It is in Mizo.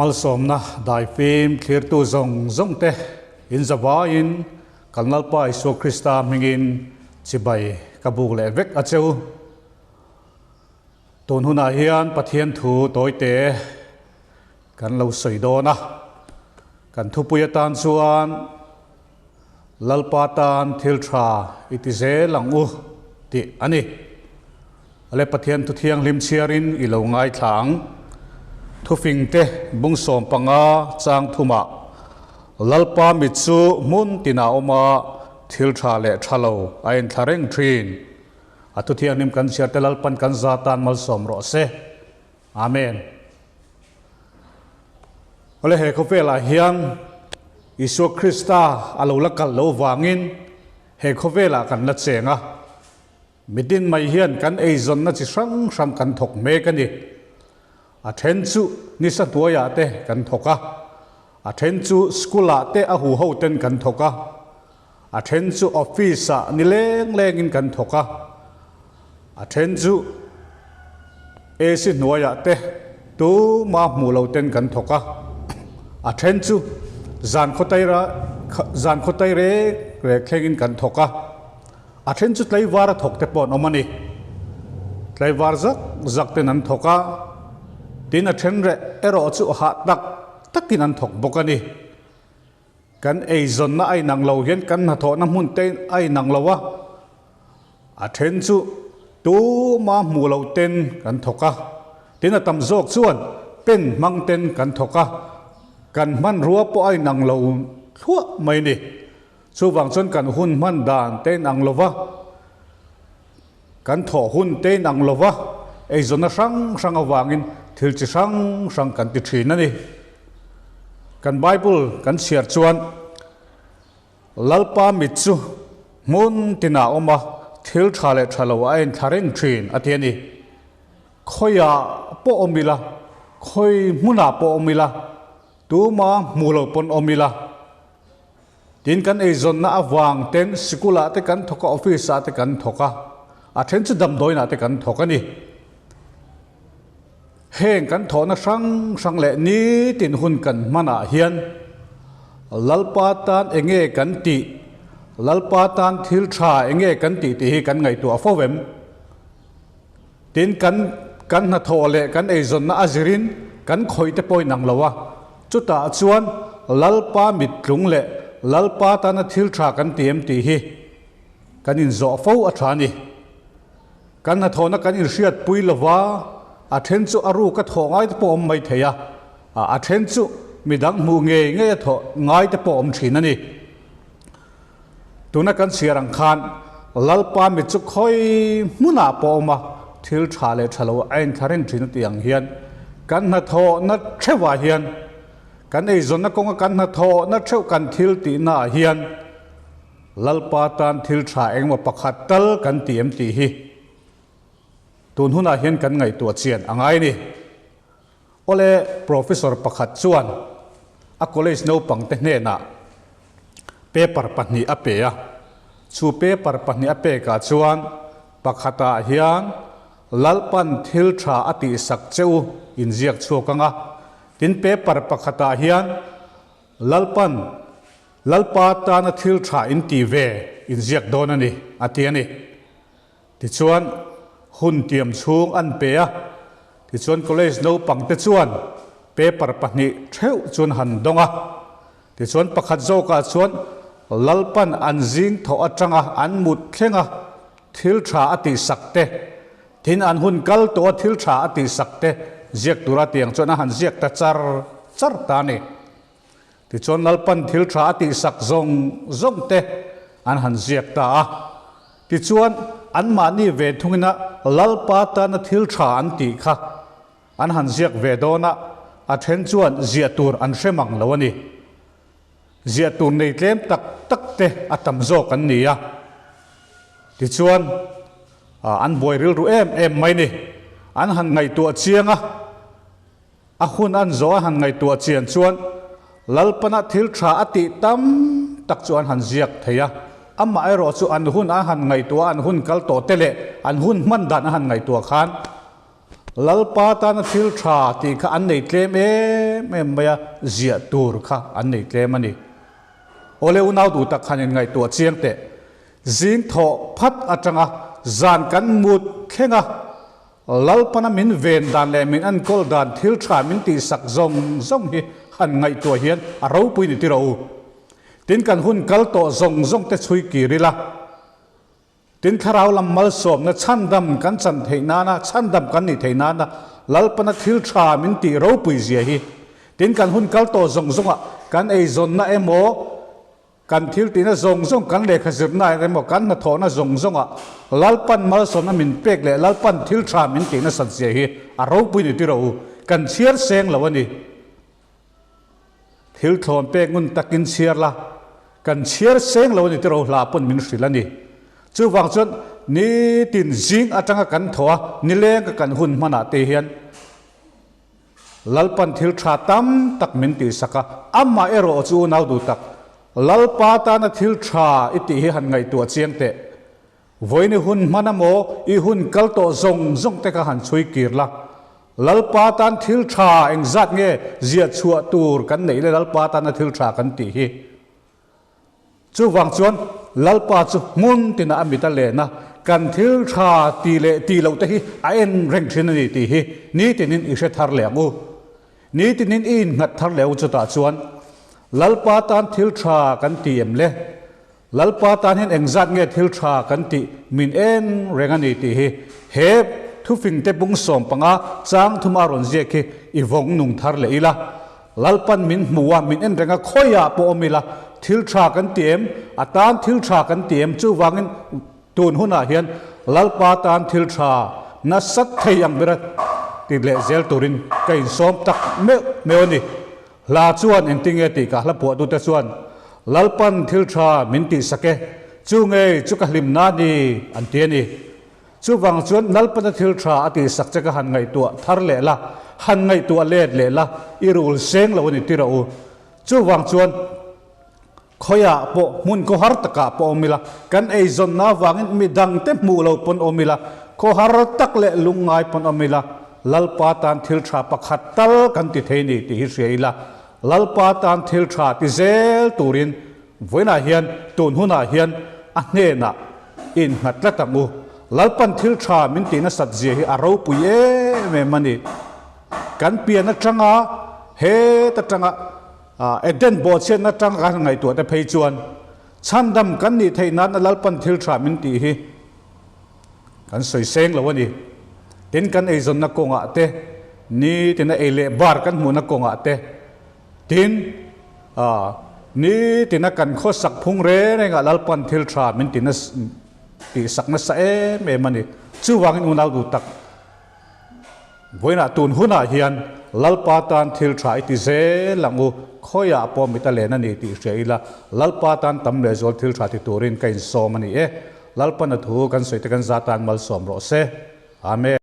Malsawmna daifim thlirtu zawng zawng te in zavaiin kan Lalpa Isua Krista hmingin chibai ka buk leh vek a cheu. Tun hunah hian Pathian thu tawite kan lo sawi dawn a, kan thupui atan chuan Lalpa tan thil tha i ti zel ang u tih a ni. Ale Pathian thu thianghlim chhiarin i lo ngaithla ang. Thufingte bung 15 chang thumah Lalpa mit chu hmun tinah awm a, thil tha leh tha lo a inthla reng thin. A thu thianghlim kan chhiar te Lalpan kan za tan malsawm rawh se. Amen. Awle he khawvelah hian Isua Krista a lo la kal lo vangin he khawvelah kan la cheng a. Mitin mai hian kan eizawnna chi hrang hrang kan thawk mek a ni. A then chu nisa hnuaiah te kan thawk a, a then chu school ah te a huho ten kan thawk a, a then chu office ah ni leng lengin kan thawk a, a then chu AC hnuaiah te tuma hmuh lo ten kan thawk a, a then chu zan khawtaira zan khawtai rek rek thlengin kan thawk a, a then chu tlaivar a thawk te pawh an awm a ni. Tlaivar zak zak ten an thawk a, tin a then reh erawh chu hah tak takin an thawk bawk a ni. Kan eizawnna a inang lo hian kan hnathawhna hmun te a inang lo a, a then chu tuma hmuh loh ten kan thawk a, tin a tam zawk chuan pen hmang ten kan thawk a, kan hmanrua pawh a inang lo thluah mai ni. Chuvang chuan kan hun hman dan te inang lo va, kan thawh hun te inang lo va, eizawnna hrang hrang avangin thil chi hrang hrang kan ti thin a ni. Kan Bible kan chhiar chuan Lalpa mit chu hmun tinah a awm a, thil tha leh tha lo a enthla reng thin a ti a ni. Khawiah pawh awm ila, khawi hmunah pawh awm ila, tuma hmu lo pawn awm ila, tin kan eizawnna avang ten sikulah te kan thawk a, office ah te kan thawk a, a then chu damdawiinah te kan thawk a ni. Heng kan thawhna hrang hrang leh nitin hun kan hmanah hian Lalpa tan enge kan tih, Lalpa tan thil tha enge kan tih tih hi kan ngaihtuah fo em? Tin, kan kan hnathawh leh kan eizawnna a zirin kan khawih te pawhin ang lo a, chutah chuan Lalpa mittlung leh Lalpa tana thil tha kan ti em tih hi kan inzawh fo a tha a ni. Kan hnathawhna kan inhriatpui lova, a then chu a ruk a thawh ngai te pawh awm mai thei a, a then chu midang hmuh ngei ngei a thawh ngai te pawh awm thin a ni. Tuna kan chhiar ang khan Lalpa mit chu khawi hmunah pawh awm a, thil tha leh tha lo a inthla reng thin a tih ang hian kan hnathawhna theuhah hian kan eizawnna kawnga kan hnathawhna theuh kan thil tihnaah hian Lalpa tan thil tha engemaw pakhat tal kan ti em tih hi tun hunah hian kan ngaihtuah chian a ngai a ni. Awle Professor pakhat chuan a college naupangte hnenah paper pahnih a pe a, chu paper pahnih a pekah chuan pakhatah hian Lalpan thil tha a tihsak che u inziak chhuak ang a, tin paper pakhatah hian Lalpan Lalpa tana thil tha in ti ve inziak dawn a ni, a ti a ni. Tichuan, hun tiam chhung an pe a, tichuan college naupangte chuan paper pahnih theuh chuan han dawng a. Tichuan pakhat zawkah chuan Lalpan an zing thawh atanga an mut thlenga thil tha a tihsak te, tin an hun kal tawha thil tha a tihsak te ziak tura tiang chuan a han ziak ta char char ta a ni. Tichuan Lalpan thil tha a tihsak zawng zawng te an han ziak ta a. Tichuan anmahni ve thungina Lalpa tana thil tha an tih kha an han ziak ve dawn a, a then chuan ziah tur an hre mang lo a ni. Ziah tur nei tlem tak tak te a tam zawk an ni a. Tichuan an buai rilru em em mai ni. An han ngaihtuah chiang a. A hun an zawh a han ngaihtuah chian chuan Lalpana thil tha a tih tam tak chu an han ziak thei a. Amah erawh chu an hun a han ngaihtuah a, an hun kal tawh te leh an hun hman dan a han ngaihtuah khan. Lalpa tana thil tha tih kha an nei tlem em em mai a, ziah tur kha an nei tlem a ni. Awle unau duh tak khan in ngaihtuah chiang teh. Zing thawh phat atanga zan kan mut thleng a, Lalpana min ven dan leh min enkawl dan thil tha min tihsak zawng zawng hi han ngaihtuah hian a ropui ni tiraw u. Tin kan hun kal tawh zawng zawng te chhui kir ila. Tin thlarau lam malsawmna chhandam kan chan theih nana, chhandam kan nih theih nana Lalpana thil tha min tih ropui zia hi. Tin kan hun kal tawh zawng zawngah kan eizawnna emaw, kan thil tihna zawng zawng, kan lehkha zirna emaw, kan hnathawhna zawng zawngah Lalpan malsawmna min pek leh Lalpan thil tha min tih nasat zia hi a ropui ni tiraw u, kan chhiar seng lo a ni. Thil thlawn pek ngun takin chhiar la, kan chhiar seng lo a ni tiraw hla pawn min hrilh a ni. Chuvang chuan nitin zing atanga kan thaw a, nileng ka kan hun hmanah te hian Lalpan thil tha tam tak min tihsak a, amah erawh chu unau duh tak, Lalpa tana thil tha i tih hi han ngaihtuah chiang teh. Vawiin i hun hman a maw, i hun kal tawh zawng zawng te kha han chhui kir la. Lalpa tan thil tha engzat nge ziah chhuah tur kan neih le Lalpa tana thil tha kan tih hi. Chuvang chuan Lalpa chu hmun tinah a mit a len a, kan thil tha tih leh tih loh te hi a en reng thin a ni tih hi nitinin i hre thar leh ang u. Nitinin i innghat thar leh u chutah chuan Lalpa tan thil tha kan ti em le? Lalpa tan hian engzat nge thil tha kan tih min en reng a ni tih hi he thufingte bung 15 chang thuma rawn ziak hi i vawng nung thar leh ila. Lalpan min hmu a, min en reng a, khawiah pawh awm ila thil tha kan ti em? A tan thil tha kan ti em? Chuvangin tun hunah hian Lalpa tan thil tha nasat thei ang bera ti leh zel turin ka insawm tak meuh meuh a ni. Hla chuan engtinge tih ka hla phuahtute chuan Lalpan thil tha min tihsak e, chu ngei chu ka hlim na ni an ti a ni. Chuvang chuan Lalpana thil tha a tihsak che ka han ngaihtuah thar leh la, han ngaihtuah let leh la, i rul seng lo a ni tirah u. Chuvang chuan khawiah pawh hmun khawhar takah pawh awm ila, kan eizawnna avangin mi dangte hmuh lo pawn awm ila, khawhar tak leh lungngai pawn awm ila, Lalpa tan thil tha pakhat tal kan ti thei ni tih hi hria ila, Lalpa tan thil tha ti zel turin vawiinah hian tun hunah hian a hnenah i innghat tlat ang u. Lalpan thil tha min tih nasat zia hi a ropui em em a ni. Kan pian atanga het atanga Eden bawhchhiatna atanga kan ngaihtuah te phei chuan chhandam kan nih theih nana Lalpan thil tha min tih hi Kan sawi seng lo a ni. Tin, kan eizawnna kawngah te, nitina ei leh bar kan hmuhna kawngah te, tin, nitina kan khawsak phung reng rengah Lalpan thil tha min ti tihsak nasa em em a ni. Chuvangin unau duh tak, vawiinah tun hunah hian Lalpa tan thil tha i ti zel ang u, khawiah pawh mit a len a ni tih hria ila, Lalpa tan tam lehzual thil tha ti turin ka insawm a ni e. Lalpana thu kan sawi te kan za tan malsawm rawh se. Amen.